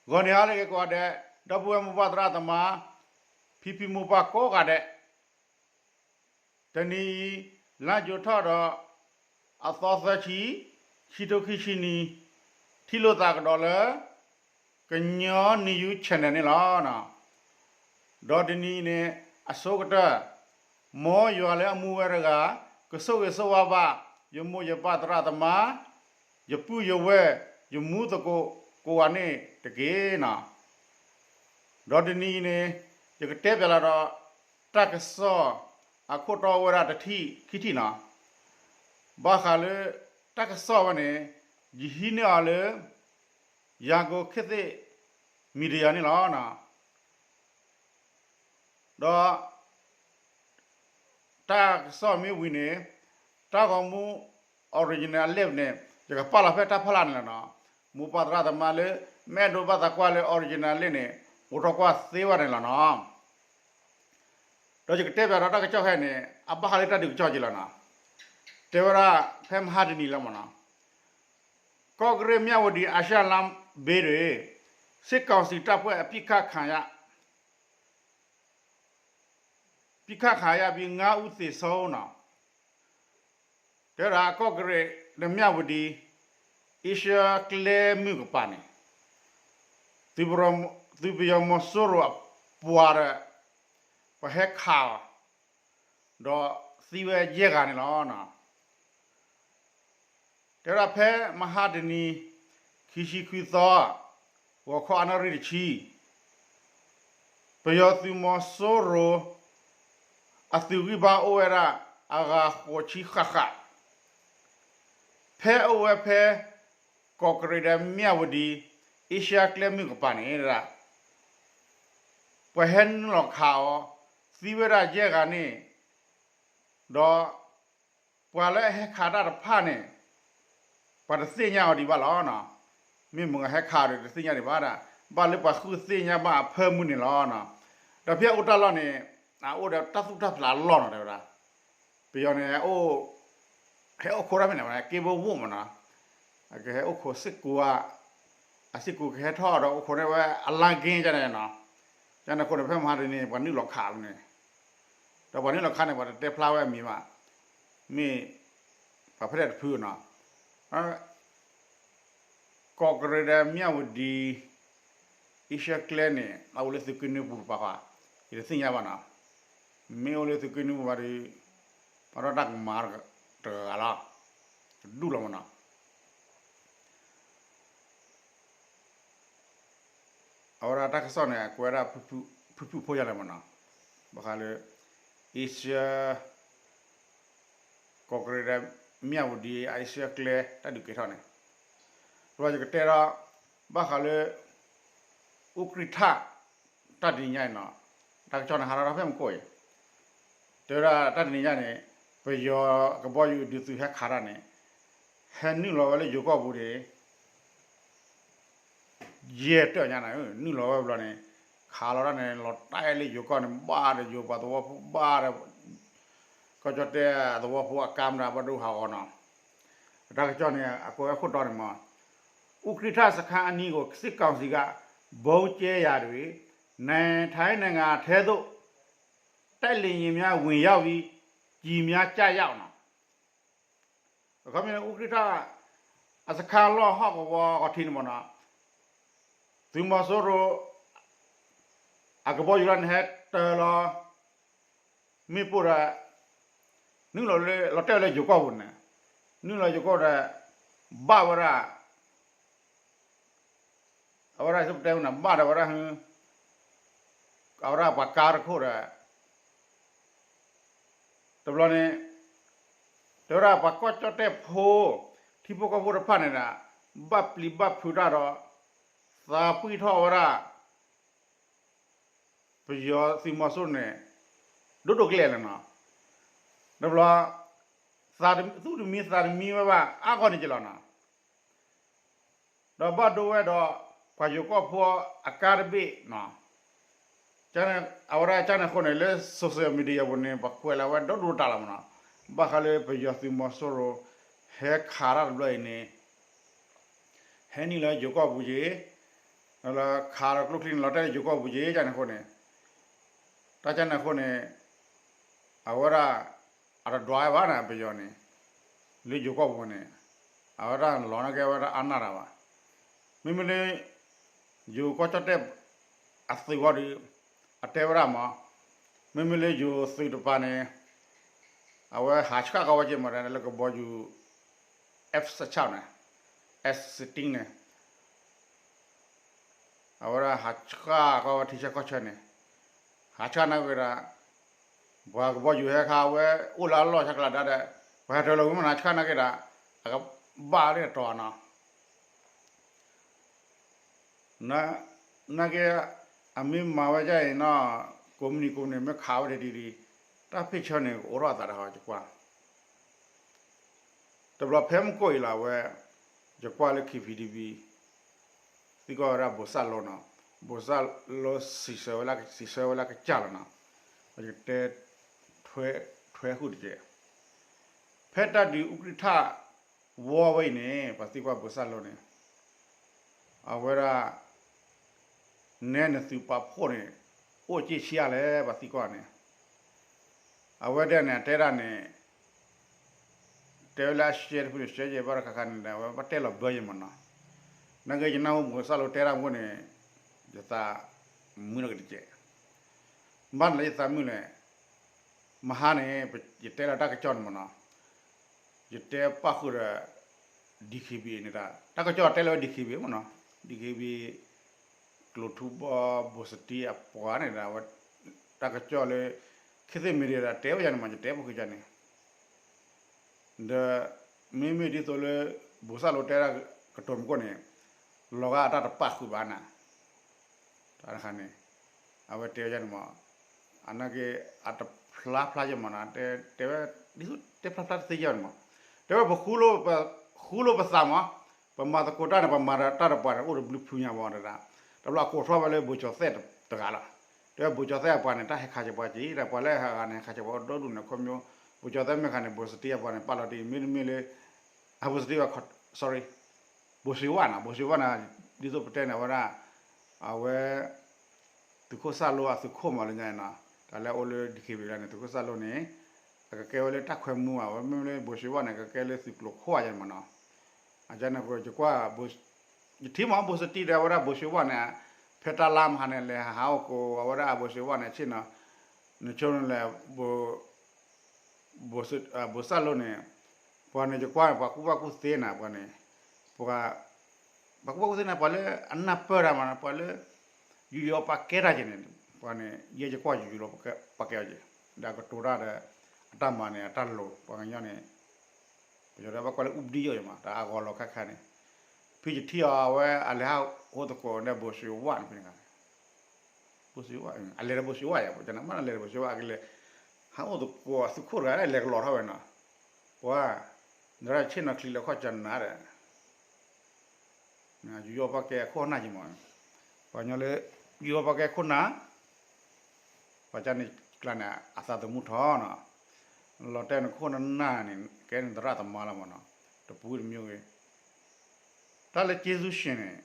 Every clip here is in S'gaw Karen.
ဂီၤနံၤဟါလၢအဂ့ၤကိးဂၤဒဲး, ဒီပုၢ်ဝဲၢ်မိၢ်ပၢ်သရၣ်သမါ, ဖံဖံမိၢ်ပၢ်ကိးဂၤဒဲး, တနံၤအံၤ လါယူၤထီၣ်ဒီး အသီသၢဆံ, ခံထိခံဆံနံၤ, ထံၣ်လိာ်သးကဒီးလၢ ကညီနံၤယူ channel န့ၣ်လီၤ. ဒီးတနံၤအံၤန့ၣ် အဆိကတၢၢ် မ်ယွၤလၢအမူဝဲတဂၤ ကဆိၣ်ဂ့ၤဆိၣ်ဝါဘၣ် ယမိၢ်ယပၢ်သရၣ်သမါ, ယပုၢ်ယဝဲၢ် ယမူသကိးကိးဂၤန့ၣ်တက့ၢ်နီၤ. ဒီးတနံၤအံၤန့ၣ် ယကတဲပၠးလီၤဒီး တၢ်ကစီၣ်အခိၣ်တီအိၣ်ဝဲဒၣ်တထံၣ်ခံထံၣ်နီၤ. ဘၣ်ဃးလၢတၢ်ကစီၣ်ဝဲန့ၣ် ယဟံးန့ၢ်အီၤလၢ ယၤကိာ်ခ့သ့ၣ် media န့ၣ်လီၤ. ဒီး တၢ်ကစီၣ်မ့ၢ်ဝံၤန့ၣ် တၢ်ဂီၤမူ original အလ့ၣ်န့ၣ် ယကပာ်လီၤဖဲတၢ်ဖီလာ်န့ၣ်လီၤနီၤ. မိၢ်ပၢ်သရၣ်သမါလၢ မ့ၢ်အဲၣ်ဒိးဘၣ်သးကွၢ်လၢ original အလ့ၣ်န့ၣ် အိးထီၣ်ကွၢ်သ့ဝဲန့ၣ်လီၤနီၤ. ဒီးယကတဲပၠးဒီးတၢ်ကစီၣ်ခဲအံၤန့ၣ် အဘၣ်ဃးလၢတၢ်ဒုးကစီၣ်က့ၤလီၤနီၤ. တဲဝဲဒၣ်ဖဲမဟါတနံၤလီၤမ့ၢ်နီၤ. ကော့ကရိတ် မြဝတီ အာရှလမ်း ဘက်တွင် စစ်ကောင်စီတပ်ဖွဲ့ အပစ်ခတ်ခံရ ပစ်ခတ်ခံရပြီး ငါးဦးသေဆုံးနီၤ. တဲဝဲဒၣ် ကော့ကရိတ်ဒီး မြဝတီ အ့ရှၢၣ်ကျဲမုၢ်ကပၤန့ၣ် သုးပယီၤမီၤစိရိၤအပှၤဒီး ပှၤဟဲခးအီၤ ဒီးသံဝဲယဲၢ်ဂၤန့ၣ်လီၤ. တဲဝဲဒၣ်ဖဲမဟါတနံၤ ခံဆံခွံသီ ဂီၤခီအနၣ်ရံၣ်တဆံ ပယီၤသုးမီၤစိရိၤ အသုးဂံၢ်ဘါအိၣ်ဝဲဒၣ် အဂၤဃိးဆံဃၣ်ဃၣ် ဖဲအိၣ်ဝဲဖဲ ကော့ကရိတ်ဒီး မြဝတီ အ့ရှၢၣ်ကျဲမုၢ်ကပၤန့ၣ် ပှၤဟဲနုာ်လီၤခးအီၤ သံဝဲဒၣ်ယဲၢ်ဂၤန့ၣ် ဒီး ပှၤလၢအဟဲခးတၢ်တဖၣ်န့ၣ် ပှၤတသ့ၣ်ညါအီၤဒံးဘၣ်လီၤ. မ့ၢ်မတၤဂၤဟဲခးဒီးတသ့ၣ်ညါဒံးဘၣ်ဒၣ် ဘၣ်လၢပှၤဃုသ့ၣ်ညါဘၣ်အဖၢမုၢ်န့ၣ်လီၤ. ဒီးဖဲအအိၣ်တၢ်လီၢ်န့ၣ် အအိၣ်ဒီးတၢ်သူၣ်တၢ်ဖျးအလီၢ်နီၤ တဲဝဲဒၣ်. ပယီၤန့ၣ် ဟဲအိၣ်ခိးတၢ်ဖဲန့ၣ် က့ဘိဝိၣ်မ့ၢ်နီၤ. ကဟဲအိၣ်ခိးစ့ၢ်ကီးဧါ, အစ့ၢ်ကီးကဟဲထီၣ်ဒီးအိၣ်ခိးန့ၢ်ဝဲအလါက့ကန့ၣ်နီၤ. ကန့ၣ်အဃိန့ၣ် ဖဲမဟါတနံၤန့ၣ် ပှၤနုာ်လီၤခးန့ၣ် ဒီးပှၤနုာ်လီၤခးန့ၣ် ပှၤတတဲဖျါဝဲအမံၤဘၣ်. မ့ၢ် ပှၤဖဲလဲၣ်တဖုနီၤ. ကော့ကရိတ်ဒီး မြဝတီ အ့ရှၢၣ်ကျဲန့ၣ် အအိၣ်လၢသုးက့နွံပူၤတပၤဃီ, ယတသ့ၣ်ညါဘၣ်နီၤ. မ့ၢ်အိၣ်လၢသုးက့နွံပူၤဘၣ်ဒီး ပှၤဒီးတၢ်ကမၤတဂၤလီၤ, တဒူၣ်လီၤမ့ၢ်နီၤ. အဝဲဒၣ်တၢ်ကစီၣ်န့ၣ် အကွဲးဒၣ် ဖုၣ်ဖုၣ်ဖိညါလၢမ့ၢ်နီၤ, ဘၣ်ဃးလၢ အ့ရှၢၣ် ကော့ကရိတ်ဒီး မြဝတီ အ့ရှၢၣ်ကျဲ တၢ်ဒုးကဲထီၣ်န့ၣ်, ဒီးယကတဲဒီး ဘၣ်ဃးလၢ အူကြံၣ်ထၣ် တၢ်တနံၤညါအံၤနီၤ, တၢ်ကစီၣ်န့ၣ် ဟးထီၣ်ဖဲမူခိၣ်အံၤ, တဲဝဲဒၣ်တၢ်တနံၤညါန့ၣ် ပယီၤကဘီယူၤဒုးသုးဟဲခးတၢ်န့ၣ် ဟဲနုာ်လီၤဝဲလၢယိၤကီၢ်ပူၤန့ၣ် ယဲၢ်တၢၢ်ညါန့ၣ် နုာ်လီၤဝဲဘျီန့ၣ် ခးလီၤတၢ်န့ၣ် လီၤတဲာ်လၢယိၤကီၢ်န့ၣ် ဘၣ်ဒီးယိၤပှၤသဝီဖိဘၣ်ဒီး ကီၢ်ကၠီၣ်တဲၣ်သဝီဖိအကါမတၤဘၣ်ဒိဟးဂီၤနီၤ. တၢ်ကစီၣ်န့ၣ် အကွဲးဝဲခိၣ်တီန့ၣ်မ့ၢ် 乌克兰 စခန်းအနီးကို စစ်ကောင်စီက ဗုံးကျဲရာတွင် ထိုင်းနိုင်ငံထဲသို့ တိုက်လေယာဉ်များဝင်ရောက်ပြီး ကျည်များကျရောက်နီၤ. အခီပညီ အူကြံၣ်ထၣ် အစခန်းလီၢ်ဟီၣ်ကဝီၤအထံးန့ၣ်မ့ၢ်နီၤ, သုးမီၤစိရိၤ အကဘီယူၤလၢန့ၣ် ဟဲတၢၤလီၤ မ့ၣ်ပိၢ်ဒီး နုာ်လီၤလၢ လီၤတဲာ်ဝဲလၢယိၤကီၢ်ပူၤန့ၣ်, နုာ်လီၤယိၤကီၢ်ဒီး ဘၣ်ဝဲဒၣ် အဝဲဒၣ် သုပတဲဝဲန့ၣ် ဘၣ်ဒီးဝဲဒၣ် အဝဲဒၣ်ပှၤကါတခိၣ်ဒီး တဘျီန့ၣ် တဲဝဲဒၣ်ပှၤကီၢ်ကၠီၣ်တဲၣ်ဖိ ထံဖိကီၢ်ဖိတဖၣ်န့ၣ်ဒီး ဘၣ်ပျံၤဘၣ်ဖုးတၢ်ဒီး သးပှံၢ်ထီၣ်ဝဲဒၣ် ပယီၤသုးမီၤစိရိၤန့ၣ် ဒိၣ်ဒိၣ်ကလဲာ်လီၤနီၤ. တဘျီ သူၣ်တမံသးတမံဝဲဘၣ် အါဂီၢ်န့ၣ်က့ၤလီၤနီၤ. ဒီးဘၣ်ဒိဝဲဒီး ပှၤယိၤကီၢ်ဖိအကါတဘ့ၣ်နီၤ. အဝဲဒၣ်ကန့ၣ်အဃိန့ၣ် လၢ social media ပူၤန့ၣ် ပှၤကွဲးလီၤဝဲဒီဒိၣ်တၢ်လီၤမ့ၢ်နီၤ. ဘၣ်ဃးလၢပယီၤသုးမီၤစိရိၤ ဟဲခးတၢ်တဘျီအံၤန့ၣ် ဟဲနုာ်လီၤယိၤကီၢ်ပူၤက့ၤ လၢခးဒီးကျိချံန့ၣ် လီၤတဲာ်လၢယိၤကီၢ်ပူၤက့ၤန့ၣ်အဃိန့ၣ်, တၢ်ကန့ၣ်အဃိန့ၣ်, အဝဲဒၣ် အတဒွးဘၣ်န့ၣ် ပယီၤန့ၣ်, လၢယိၤကီၢ်ပူၤန့ၣ်, အဝဲဒၣ်လီၤနာ်က့ အဝဲဒၣ်အါနၢ်တၢ်ဘၣ်. မ့မ့ၢ်လၢ ယိၤကီၢ်ကၠီၣ်တဲၣ် အသုးဝဲဒီး အတဲဝဲဒၣ်မး, မ့မ့ၢ်လၢယိၤသုးတပၤန့ၣ်, အဝဲဟးဆှၣ်ကီးဝဲက့ၤမး လၢကဘီယူၤ F sixteen န့ၣ်, F sixteen န့ၣ် အဝဲဒၣ်ဟးဆှၣ်ကီးဝဲထံဆၢကီၢ်ဆၢန့ၣ်, ဟးဆှၣ်နာ်က့ဒီး, ပှၤကဘီယူၤဟဲခါဝဲအိၣ်လၢအလီၢ်ဆၢကလးဒါဒီး, ပှၤဟဲတၢၤလီၤဝံၤမးန့ၣ် ဆှၣ်နာ်က့ဒီး, အကဘၣ်လၢတီၤနီၤ နာ်က့, အမ့ၢ်မၤဝဲဒ်အံၤနီၤ, ကိးမုၢ်နံၤကိးမုၢ်နံၤ မ့ၢ်ခးဝဲဒ်ဒ်, တၢ်ဖ့ၣ်ဆၢန့ၣ် ကအိၣ်ထီၣ်အသးတဟါယကွၢ်. တဘျီဖဲမုၢ်ကိၣ်အံၤလီၤဝဲ, ယကွၢ်လၢ K P D B သံကွၢ်ဝဲဒၣ်ဘိၣ်စၣ်လိနီၤ, ဘိၣ်စၣ်လိစံးဆၢဝဲလၢ, စံးဆၢဝဲလၢကစၢ်လီၤနီၤ, ပကတဲ ထွဲဃုာ်တက့ၢ်. ဖဲတၢ်ဒုးအူကြံၣ်ထၣ်ဝီဝဲအံၤန့ၣ် ပှၤသံကွၢ်ဘိၣ်စၣ်လိန့ၣ်, အဝဲဒၣ် နဲနသုးပာ်ဖှိၣ်န့ၣ် အိၣ်က့ၢ်ဆံးအါလဲၣ် ပှၤသံကွၢ်န့ၣ်, အဝဲဒၣ်န့ၣ် အတဲဒၣ်န့ၣ်, တဲဝဲလၢအရှဲတဖုန့ၣ် ရှဲယဲၢ်ဘၣ်တခါခါန့ၣ်ဒီး အဝဲဘၣ်တဲလီၤဘၢယဲၢ်မးနီၤ, နာ်က့ ယနၢ်ဟူဘိၣ်စၣ်လိတဲဒၣ်မ့ၢ်န့ၣ်, ယသးမုာ်လီၤက့ၤတကဲး, ဘၣ်န့ၣ်လၢယသးမုာ်လဲၣ်, မဟါန့ၣ် ယတဲလီၤတၢ်ကစီၣ်န့ၣ်မးနီၤ, ယတဲပၣ်ဃုာ်ဒီး D K B A န့ၣ်ဒီး တၢ်ကစီၣ်တဲလၢဝဲ D K B A မးနီၤ, D K B A ကျိၤထူဘီဘိၣ်စတံအပှၤန့ၣ်ဒီး အဝဲ တၢ်ကစီၣ်လၢ ခေတ်သစ်မီဒီယာ ဒီးတဲဝဲယၤန့ၣ်မး ယတဲပဃုာ်ယၤန့ၣ်, ဒီး မ့မ့ၢ်ဒ်သိးလၢ ဘိၣ်စၣ်လိတဲဒၣ်ကတိၤမူခိၣ်န့ၣ်, လီၤဂာ်အတၢ်တပာ်ဃုာ်ဘၣ်နၤ တၢ်တခါန့ၣ်, အဝဲတဲဝဲန့ၣ်မး, အနာ်က့ အတဖျါဖျါယဲၢ်မးနီၤ, တဲဝဲ ဒ်သိးတဲဖျါဖျါတသ့ယဲၢ်န့ၣ်မး, တဲဝဲ ပဃူလိာ်ပသးမး, ပမၤသကိးတၢ်န့ၣ် ပမၤတၢ်တပှၤန့ၣ် အိၣ်တဘျုးဖုညါဘၣ်တဒၣ်, တဘျီအကိးထီၣ်ဝဲလၢဘိၣ်ကၠီၤသဲၣ်တဂၤလီၤ, တဲဝဲဘိၣ်ကၠီၤသဲၣ်အပှၤန့ၣ် တၢ်ဟဲခးက့ၤပှၤက့ၤ ဒီးပှၤလၢဟဲဂၤန့ၣ် ဟဲခးက့ၤပှၤအိၣ်ဒိၣ်ဒိၣ်န့ၣ် ခီဖျိ ဘိၣ်ကၠီၤသဲၣ်မ့ၢ်ခးန့ၣ် ဘိၣ်စတံအပှၤန့ၣ် ပာ်လီၤတံၢ် မ့တမ့ၢ်လၢ အဘိၣ်စတံဝဲ sorry ဘိၣ်စ့ဝါနီၤ, ဘိၣ်စ့ဝါန့ၣ် ဒ်သိးပတဲန့ၣ် အဝဲဒၣ် အဝဲ သုးခိၣ်စၣ်လိအသုးခိၣ်မးလၢညါနီၤ, တၢ်လၢအအိၣ်လၢ D K B A န့ၣ် သုးခိၣ်စၣ်လိန့ၣ် အကကဲဝဲလၢတၢ်ခွဲမူဘၣ်, အဝဲမ့မ့ၢ်လၢဘိၣ်စ့ဝါန့ၣ် ကကဲလၢသုးကျိၤခိၣ်အယဲၢ်မးနီၤ, အကန့ၣ်အဃိ ယကွၢ် ယထံၣ်မး ဘိၣ်စတံဒီး အဝဲဒၣ်ဘိၣ်စ့ဝါန့ၣ် ဖဲတၢ်လါမဟါန့ၣ် လဲၤဟးဟးအိၣ်ကိး အဝဲဒၣ်အဘိၣ်စ့ဝါန့ၣ် ဆ့ၣ်နီၤ, နဆိန့ၣ်လဲၣ် ဘိၣ်စၣ်လိန့ၣ်, ပှၤန့ၣ်ယကွၢ်န့ၣ် ပှၤကူၣ်ဘၣ်ကူၣ်သ့နၤ ပှၤန့ၣ်, ပှၤ ပှၤကူၣ်ဘၣ်ကူၣ်သ့နၤ ပှၤလၢအနၢ်ပၢၢ်တၢ်မး ပှၤလၢ ယူးယီၤပာ်ကဲတၢ်က့ၤန့ၣ်, ပှၤန့ၣ် ယဲယကွၢ်ယူးယီၤပာ်ကဲအီၤက့ၤ, ဒီးအကတိၤတၢ်ဒီး အတၢ်မၤန့ၣ် အတၢ်လိၤ ပှၤကညီန့ၣ်, ပယီၤဒီးဘၣ်ကွၢ်လၢ အူပဒံယိာ်မး တၢ်အဂီၤလီၤခါခါန့ၣ်, ဖဲယထံၣ်အီၤ အဝဲအလဲၤဟးအိၣ်သကိးဒီးဘိၣ်စ့ဝါန့ၣ်ဖဲန့ၣ်ခါန့ၣ် ဘိၣ်စ့ဝါ အလဲၤဒီးဘိၣ်စ့ဝါယၤ ပှၤကနၣ်မး အလဲၤဒီးဘိၣ်စ့ဝါ အကလဲၤ ဟးအိၣ်သကိးသုးခိၣ်တဂၤ လဲၤကလီၤထီၣ်ဝဲနီၤ, ပှၤ နရၣ်ဆ့ၣ်နီၤချံလၢခီၣ်ကၠနၤဒီး ယူးယီၤပာ်ကဲအခိၣ်နၢ်က့ၤမး, ပှၤကညီလၢ ယူးယီၤပာ်ကဲခိၣ်နၢ်, ပှၤကန့ၣ်ကျါန့ၣ် အသးသမူထီၣ်နီၤ, လီၤတဲာ်နခိၣ်နၢ်န့ၣ် ကဲန့ၣ်သရၣ်သမါလီၤမးနီၤ, တပူၤတမံၤဂ့ၤ, တၢ်လၢက့သူၣ်ရှ့ၣ်န့ၣ်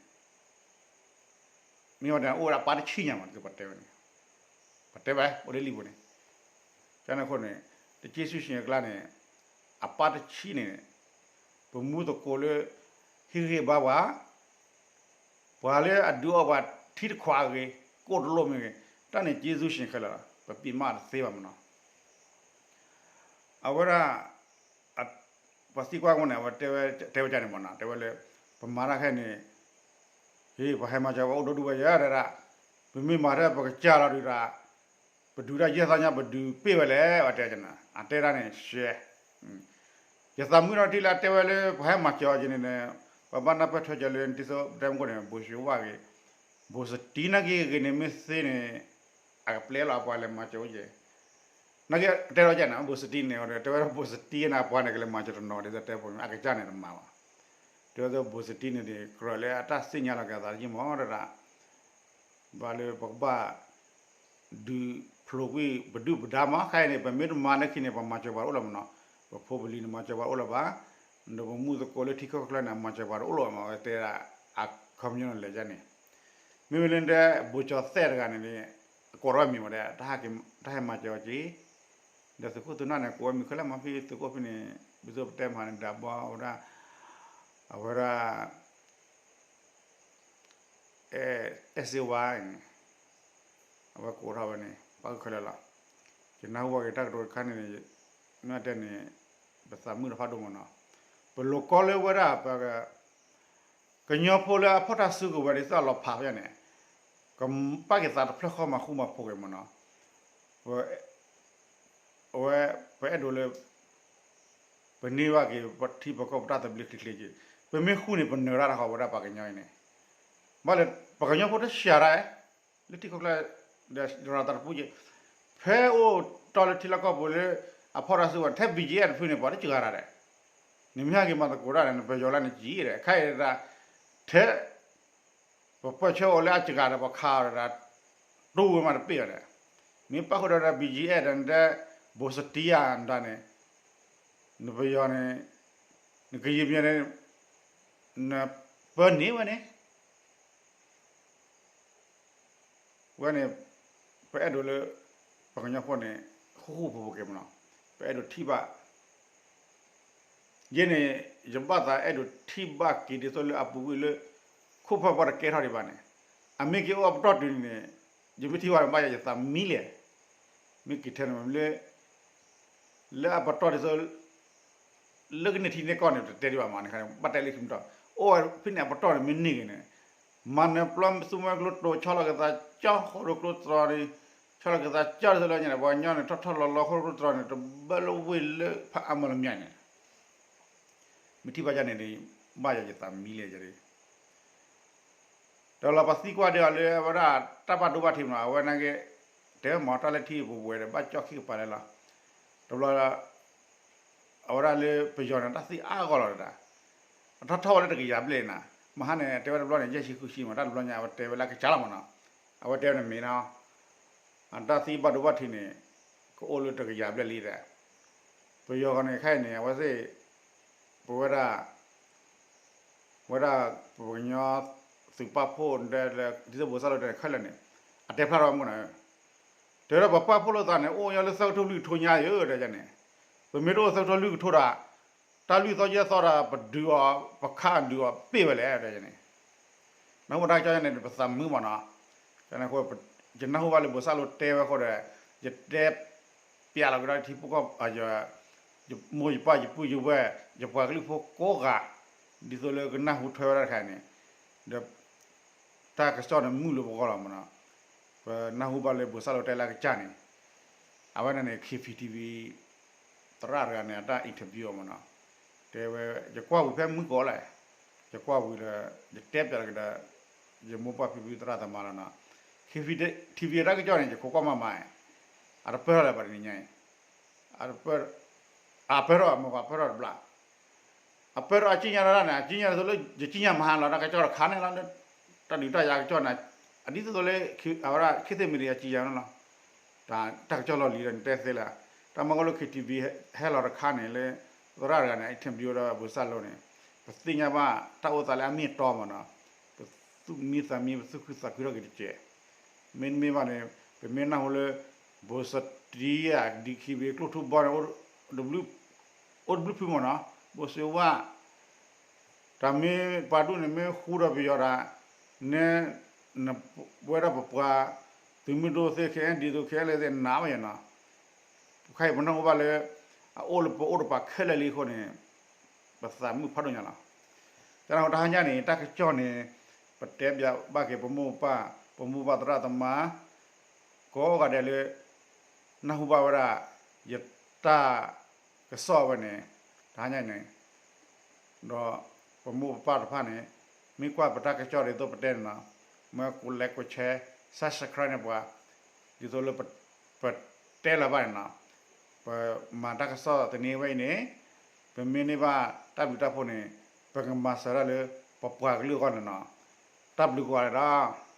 မ့ၢ်ဝဲဒၣ်အိၣ်ဝဲဒၣ်အပၢ်တဆံညါမး ပတဲဝဲန့ၣ်, ပတဲဝဲ အိၣ်လၢလံာ်ပူၤန့ၣ်, ကန့ၣ်အဃိန့ၣ် တက့သူၣ်ရှ့ၣ်အကျါန့ၣ် အပၢ်တဆံန့ၣ် ပမူသကိးလၢ ဟ့ၣ်ဂံၢ်ဘါပှၤ ပှၤလၢအဒုးအီၣ်ပှၤထံတခွးအဂ့ၤ ကိၣ်တလိၣ်မ့ၢ်ဂ့ၤ တၢ်န့ၣ်က့သူၣ်ရှ့ၣ်ခဲလၢာ်လီၤ ပပံးမးတသ့ဘၣ်မးနီၤ, အဝဲဒၣ် ပှၤသံကွၢ်အဃိန့ၣ် အဝဲတဲဝဲ တဲဝဲဒ်န့ၣ်မးနီၤ တဲဝဲလၢ ပမၤတၢ်ခဲအံၤန့ၣ် ဟ့ၣ် ပှၤဟဲမၤစၢၤပှၤအိၣ်ဒိၣ်ဒိၣ်ဝဲယဲဒၣ်, ပမ့ၢ်မၤတၢ်ပကစၢ်လီၤဒုးဒၣ်, ပဒုးတၢ်ယဲၢ်သီညါပဒုးပ့ၢ်ဝဲလဲၣ် အဝဲတဲန့ၣ် အတဲဒၣ်န့ၣ်ရှဲ ယသးမုာ်ထီၣ်တံၢ်လၢအတဲဝဲလၢ ပှၤဟဲမၤစၢၤအီၤက့ၤန့ၣ်န့ၣ် ပှၤဘၣ်နၢ်ပၢၢ်ထွဲက့ၤလၢ ဒ်သိးပတဲမုၢ်ကိၣ်န့ၣ် ဘိၣ်စ့ဝါဂ့ၤ, ဘိၣ်စတံနာ်က့ဂ့ၤန့ၣ် မ့ၢ်သ့န့ၣ် အကပျဲလီၤအပှၤလဲၤမၤစၢၤအိၣ်က့ၤ, နာ်က့တဲထီၣ်ကန့ၣ် ဘိၣ်စတံန့ၣ် တဲဝဲဒၣ်ဘိၣ်စတံန့ၣ် အပှၤန့ၣ် ကလဲၤမၤစၢၤတနီၤဒ်သိးတဲဖိန့ၣ် အကစၢ်န့ၣ်တမၤဘၣ်, တဲဝဲဒၣ်ဘိၣ်စတံန့ၣ်ဒီး ကြၢးလၢအတၢ်သ့ၣ်ညါလီၤက့ၤအသးတက့ၢ်မးတဒၣ် ဘၣ်လၢပကဘၣ် ဒုးဖျိးကွံာ် ပဒုၣ်ပဒါမး ခဲအံၤန့ၣ် ပမ့ၢ်တမၤလၢခံန့ၣ် ပမၤစၢၤပှၤတအိၣ်လၢၤမးနီၤ, ပဖိပလံၤန့ၣ်မၤစၢၤပှၤတအိၣ်လၢၤဘၣ်, ဒီးပမူသကိးလၢထံခိၣ်ကျၢၢ်န့ၣ် မၤစၢၤပှၤတအိၣ်လၢၤမး ဝဲတဲဒၣ် အခီပညီန့ၣ်လဲၤကန့ၣ်, မ့မ့ၢ်လၢဒဲး ဘိၣ်ကၠီၤသဲးတဂၤန့ၣ်န့ၣ် အကိးထီၣ်ဝဲမံၤမးဒဲး တၢ်ဟဲမၤစၢၤအီၤက့ၤ, ဒီးသုးခိၣ်သုးနၢ်န့ၣ် ကိးဝဲမံၤခဲလၢာ်မး ဖဲသုးခိၣ်ဖဲန့ၣ် ဒ်သိးပတဲမၤန့ၣ် ဒၣ်ဘီအဝဲဒၣ် အဝဲဒၣ် အဲၣ်စ့ဝါန့ၣ် အဝဲကိးထီၣ်ဝဲန့ၣ် ပၣ်ဃုာ်ခဲလၢာ်လီၤ. ယနၢ်ဟူဘၣ်က့ၤတၢ်ကတိၤတခါန့ၣ် မ့ၢ်တဲန့ၣ် ပသးမုာ်တဖးဒိၣ်မးနီၤ. ပလိၤကီလၢဝဲဒၣ်ပ ကညီဖိလၢအဖီၣ်တၢ်စုကဝဲၤဒ်သိးအလီၤဖးဖဲန့ၣ် ကပာ်က့ၤသးတဖျၢၣ်ဃီမၤဃူမၤဖိးက့ၤမးနီၤ. အဝဲ ပအဲၣ်ဒိးလၢ ပန့ၢ်ဘၣ်က့ၤပထံပကီၢ်ပတၢ်သဘျ့ချ့ချ့က့ၤ, ပမ့ၢ်ဃူန့ၣ် ပနၢၤတၢ်တခီဝဲဒၣ်ပှၤကညီအံၤန့ၣ်, ဘၣ်လၢ ပှၤကညီဖိတဆှးတၢ် လၢထံကီၢ်ကျဲ ဒီးရၤသးတပူၤက့ၤ, ဖဲအိၣ်တီၢ်လၢထံလီၢ်ကီၢ်ပူၤလၢ အဖီၣ်တၢ်စုကဝဲၤ ထဲ ဘံၣ်ကၠံအ့ၣ် တဖုန့ၣ် ပှၤတစှၤတၢ်ဒီး, နမ့ၢ်ဟဲက့ၤမၤသကိးတၢ်ဒီး နပယီၤလၢနကံၣ်ဒီး ခဲအံၤဒၣ် ထဲ ပပၢၢ်ဆၢအီၤလၢအစှၤဒီး ပခးအီၤဒီး တိၢ်ဝဲမးတပ့ၢ်အီၤဒီး, မ့ၢ်ပၣ်ဃုာ်ဒီး ဘံၣ်ကၠံအ့ၣ် ဒီးနတဲ ဘိၣ်စတံယါဒၣ်န့ၣ်, နပယီၤန့ၣ် နကယံာ်ပယီၤန့ၣ် နပၢန့ၢ်ဝဲန့ၣ် ဝဲန့ၣ် ပအဲၣ်ဒိးလၢ ပှၤကညီဖိန့ၣ် ဃူဃူဖိးဖိးက့ၤမးနီၤ, ပအဲၣ်ဒိးထံၣ်ဘၣ် ယဲန့ၣ် ယဘၣ်သးအဲၣ်ဒိးထံၣ်ဘၣ်က့ၤဒ်သိးလၢအပူၤကွံာ်လၢ ခိၣ်ဖၢပှၤတကဲထီၣ်ဒံးဘၣ်န့ၣ်, အမ့ၢ်က့ၤအိၣ်အပတီၢ်တုၤန့ၣ် ယမ့ၢ်ထံၣ်ဘၣ်န့ၣ် ဘၣ်ယၤယသးမံလဲၣ်, မ့ၢ်က့ၤထဲန့ၣ်မ့ၢ်လၢ လၢအပတီၢ်ဒ်သိး လၢကန့ၢ်ထံန့ၢ်ကီၢ်န့ၣ် တတဲဒံးဘၣ်မးန့ၣ် ဘၣ်တဲလၢခံမတီၢ် အိၣ်ဝဲဖဲန့ၣ်အပတီၢ်န့ၣ်မ့ၢ်န့ၢ်က့ၤန့ၣ်, မၤနၢၤပျီသူမွဲကျိတိာ် ဆီလီၤက့ၤသးကၠီ ဃိၣ်ရိကျိတြီၤန့ၣ်, ဆီလီၤက့ၤသးကၠီဒ်သိးလၢညါန့ၣ် ပှၤကညီန့ၣ် ထီၣ်ထီၣ်လီၤလီၤ ဃိၣ်ရိကျိတြီၤန့ၣ် တဘၢလၢဝ့ၢ်လၢဖးအါမးလၢညါန့ၣ်, မ့ၢ်ထံၣ်ဘၣ်ယၤန့ၣ် ဘၣ်ယၤယသးမံလဲၣ်ယၤ ဒီးလီၤပသံကွၢ်ဒီးအီၤလၢအဝဲဒၣ် တၢ်ဘၣ်ဒိဘၣ်ထံးမး အဝဲနာ်က့ တဲဝဲမၤတၢ်လၢထံပူၤပဝဲဒီး ဘၣ်ကၠီၣ်ခံကပၤလဲၣ်လီၤ. တဘျီ အဝဲဒၣ်လၢပယီၤန့ၣ် တၢ်သံအါဂီၢ်လီၤတဒၣ်, အထီၣ်ထီၣ်ဝဲလၢတကယၤဘျဲၣ်နၤ, မဟါန့ၣ် တဲဝဲတဘျီန့ၣ် ယဲၢ်ဆံဃုဆံမး တၢ်တဘျီညါ အဝဲတဲဝဲလၢအကစၢ်လီၤမးနီၤ, အဝဲတဲဝဲန့ၣ်မ့ၢ်နီၤ အတၢ်သံဘၣ်ဒိဘၣ်ထံးန့ၣ် ကအိၣ်လၢတကယၤဘျဲၣ်လံဒီး, ပယီၤဂီၢ်န့ၣ် ခဲအံၤန့ၣ် အဝဲသ့ၣ် ပဝဲဒၣ် ဝဲဒၣ်ပကညီ သုးပာ်ဖှိၣ်ဒီး ဒ်သိးဘိၣ်စၢ်လိတဲခဲလၢာ်န့ၣ် အတဲဖျါထီၣ်မးနီၤ, တဲဒီးပပာ်ဖှိၣ်လိာ်သးန့ၣ် အိၣ်ညီလၢသၢကထိလွံၢ်ကထိညါယၤ တဲန့ၣ်, ပမ့ၢ်တအိၣ်သၢကထိလွံၢ်ကထိဒီး တၢ်လွံၢ်သီယဲၢ်သီဒီး ပဒုးအီၤ ပခးဒုးအီၤပ့ၢ်ဝဲလဲၣ် တဲန့ၣ်, နၢ်ဟူတၢ်ကစီၣ်န့ၣ် ပသးမုာ်မးနီၤ, ယနၢ်ဟူဘၣ်လၢဘိၣ်စၢ်လိတဲဝဲအဃိဒီး ယတဲ ပျဲလီၤကဒီးထံဖိကီၢ် ယမိၢ်ယပၢ်ယပုၢ်ယဝဲၢ် ယပှၤကလုာ်ဖိကိးဂၤ ဒ်သိးလၢကနၢ်ဟူထွဲဝဲဒၣ်တခါန့ၣ်, ဒီး တၢ်ကစီၣ်န့ၣ်မုာ်လၢပဂီၢ်လီၤမးနီၤ, ပနၢ်ဟူဘၣ်လၢဘိၣ်စၢ်လိတဲလၢအကစၢ်န့ၣ်, အဝဲန့ၣ်န့ၣ် KPTV သရၣ်တဂၤန့ၣ် အတၢ် interview အီၤမးနီၤ, တဲဝဲ ယကွၢ်ဝံၤဖဲမုၢ်ကီးလဲၣ်, ယကွၢ်ဝံၤဒီး ယတဲပျးလီၤကဒီး ယမိၢ်ပၢ်ဖံဖုသရၣ်သမါလီၤနီၤ, KPTV အတၢ်ကစီၣ်န့ၣ် ယခိးကွၢ်မးမး အတပၢၢ်ထီၣ်လၢၤဘၣ်တနံၤညါအံၤ, အတပၢၢ်, အပၢၢ်ထီၣ်မ့ၢ်ကွၢ်ပၢၢ်ထီၣ်တဘျီ အပၢၢ်ထီၣ်အစံၣ်ညီၣ်တၢ်န့ၣ် အစံၣ်ညီၣ်ဒ်သိးလၢ ယစံၣ်ညီၣ်မဟါလီၤ တၢ်ကစီၣ်တခါန့ၣ်လီၤ, တၢ်ဒုးတၢ်ယၤကစီၣ်န့ၣ် အဒ်သိးသိးလၢ အဝဲဒၣ် ခေတ်သစ်မီဒီယာ စံၣ်ညီၣ်န့ၣ်လီၤ, တၢ်ကစီၣ်လီၢ်လံၤဒီးနတဲသ့လၢၤ, တၢ်မၤကီလၢ KTV ဟဲလီၤတခါန့ၣ်လၢ သရၣ်တဂၤန့ၣ် interview ဒီးဘိၣ်စၢ်လိန့ၣ် ပသ့ၣ်ညါဘၣ်တၢ်အိၣ်သးလၢအမ့ၢ်အတီမးနီၤ, ပသူၣ်မံသးမံ ပသူၣ်ခုသးခုထီၣ်က့ၤတက့ၢ်, မ့တမ့ၢ်ဘၣ်န့ၣ် ပမ့ၢ်နၢ်ဟူလၢ ဘိၣ်စတံယါ DKBA ကျိၣ်ထူဘီန့ၣ် အိၣ်တဘျုးဖုမးနီၤ, ဘိၣ်စ့ဝါ တၢ်မ့ၢ်ပှၤဒူၣ်န့ၣ်မ့ၢ်ဃူဒီးပယီၤတၢ်, နဲ နဝဲဒၣ်ပပှၤ သုးမုၢ်ဒိၣ်သ့ၣ် ခဲအံၤဒ်သိး ခဲလၢာ်သ့ၣ်နးဝဲယၤနီၤ, ခဲအံၤပနၢ်ဟူဘၣ်လၢ အအိၣ်လၢပအိၣ်တပၤခဲလၢာ်လံအဃိန့ၣ် ပသးမုာ်ဖးဒိၣ်ညါလီၤ. တၢ်နၢ်ဟူတဟါညါန့ၣ် တၢ်ကစီၣ်န့ၣ် ပတဲပျးဘၣ်က့ၤပမိၢ်ပၢ် ပမိၢ်ပၢ်သရၣ်သမါ ကိးဂၤဒဲးလၢ နၢ်ဟူဘၣ်ဝဲဒၣ် ယတၢ်ကစီၣ်ဝဲန့ၣ် တဟါညါန့ၣ် ဒီးပမိၢ်ပပၢ်တဖၣ်န့ၣ် မ့ၢ်ကွၢ်ပတၢ်ကစီၣ်ဒ်သိးပတဲန့ၣ်နီၤ, မၢကိး like ကိး share subscribe န့ၢ်ပှၤ ဒ်သိးလၢပတဲလီၤဘၣ်န့ၣ်နီၤ, ပမၤတၢ်ကစီၣ်သန့ဝဲအံၤန့ၣ် ပမ့ၢ်န့ၢ်ဘၣ်တၢ်ဘျုးတၢ်ဖှိၣ်န့ၣ် ပကမၤစၢၤဒၣ်လၢပပှၤကလုာ်အဂီၢ်န့ၣ်နီၤ, တၢ်ဘျုးကိးဂၤဒဲးလီၤ.